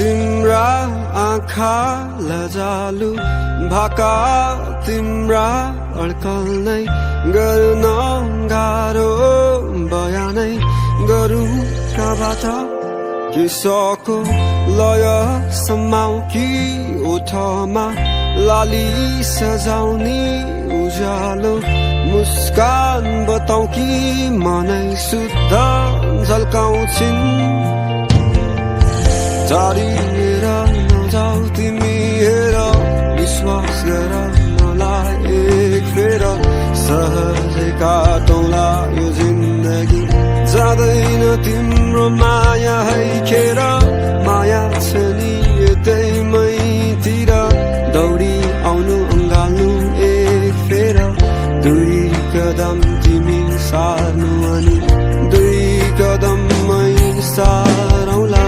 तिम्रा आँखा लजालु भाका तिम्रा अड्कल नै गर्न गाह्रो बयानै गरौँ कबाट किसको लय सम्माउ कि ओठमा लाली सजाउने उज्यालो मुस्कान बताउ कि मनै शुद्ध झल्काउँछिन् टाढिएर नजाऊ तिमी हेर विश्वास गर मलाई एक फेर सहजै काटौँला यो जिन्दगी जाँदैन तिम्रो माया है खेर माया छ नि यतै मैतिर दौडी आउनु अँगाल्नु एक फेर दुई कदम तिमी सार्नु अनि दुई कदम मै सारौँला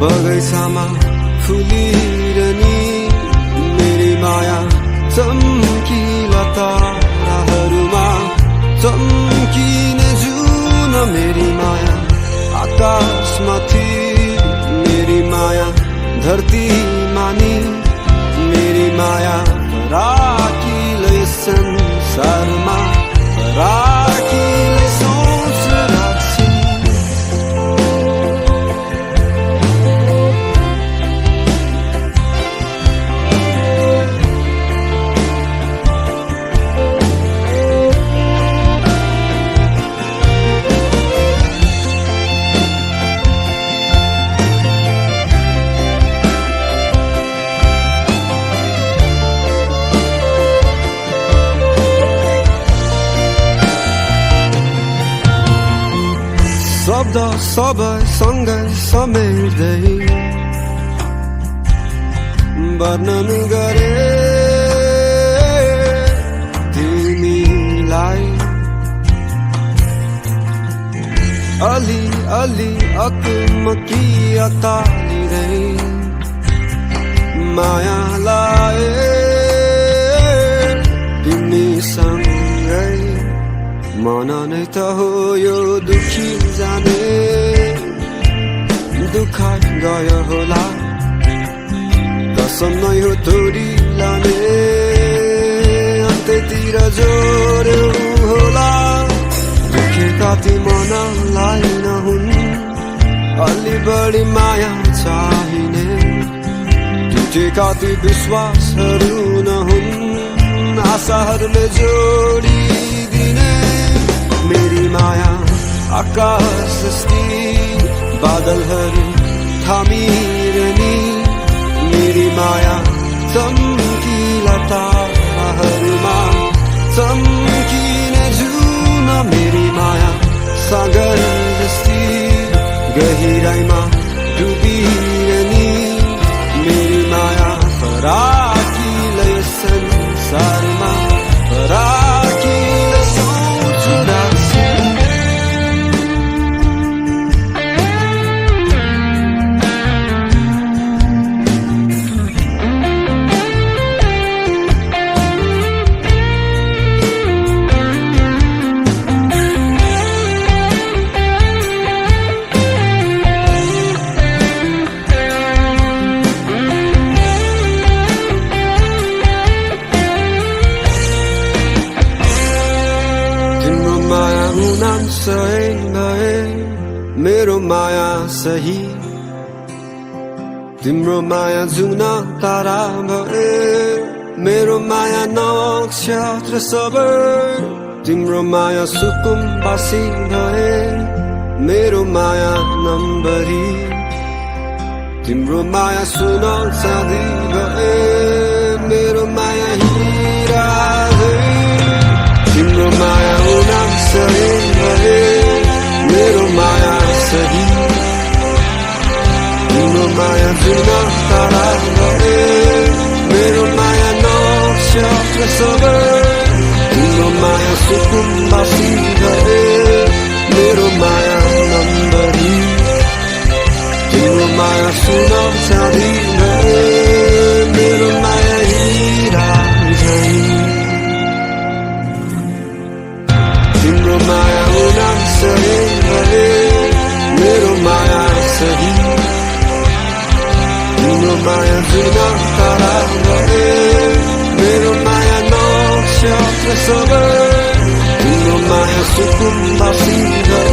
बगैँचामा फुलिरहने मेरी माया चम्किला ताराहरूमा चम्किने जुन मेरी माया आकाशमाथि मेरी माया धरती मानि मेरी माया राखिलै संसारमा राखिलै सोच राख्छिन् शब्द सबै सँगै समेट्दै वर्णन गरे तिमीलाई अलि अलि अकमकी अतालिँदै माया लाए तिमीसँगै मन नै त हो यो दुखी जाने दुखाइ गयो होला कसम नै हो तोडी लाने अन्त्यतिर जोड्यो होला दुखेका ती मनलाई नहुन् अलि बढी माया चाहिने टुटेका ती विश्वासहरू नहुन् आशाहरूले जोडिदिने मेरी माया आकाश जस्ती बादलहरू थामिरहने मेरी माया चम्किला ताराहरूमा चम्किने जुन मेरी माया सागर जस्ती गहिराइमा डुबिरहने मेरी माया राखिलै संसारमा राखिलै सोच राख्छिन् मेरो माया सही तिम्रो माया जुन तारा भए मेरो माया नक्षत्र सबै तिम्रो माया सुकुम्बासी भए मेरो माया नम्बरी तिम्रो माया सुन चाँदी भए मेरो माया हिरा तिम्रो माया उनाम सही भए मेरो माया सही जुना तारा भए मेरो माया नक्षत्र सबै तिम्रो माया सुकुम्बासी भए मेरो माया नम्बरी तिम्रो माया सुन चाँदी भए मेरो माया हिरा झै तिम्रो माया उडान सही भए मेरो माया सही तिम्रो माया जुना तारा भए मेरो माया नक्षत्र सबै तिम्रो माया सुकुम्बासी भए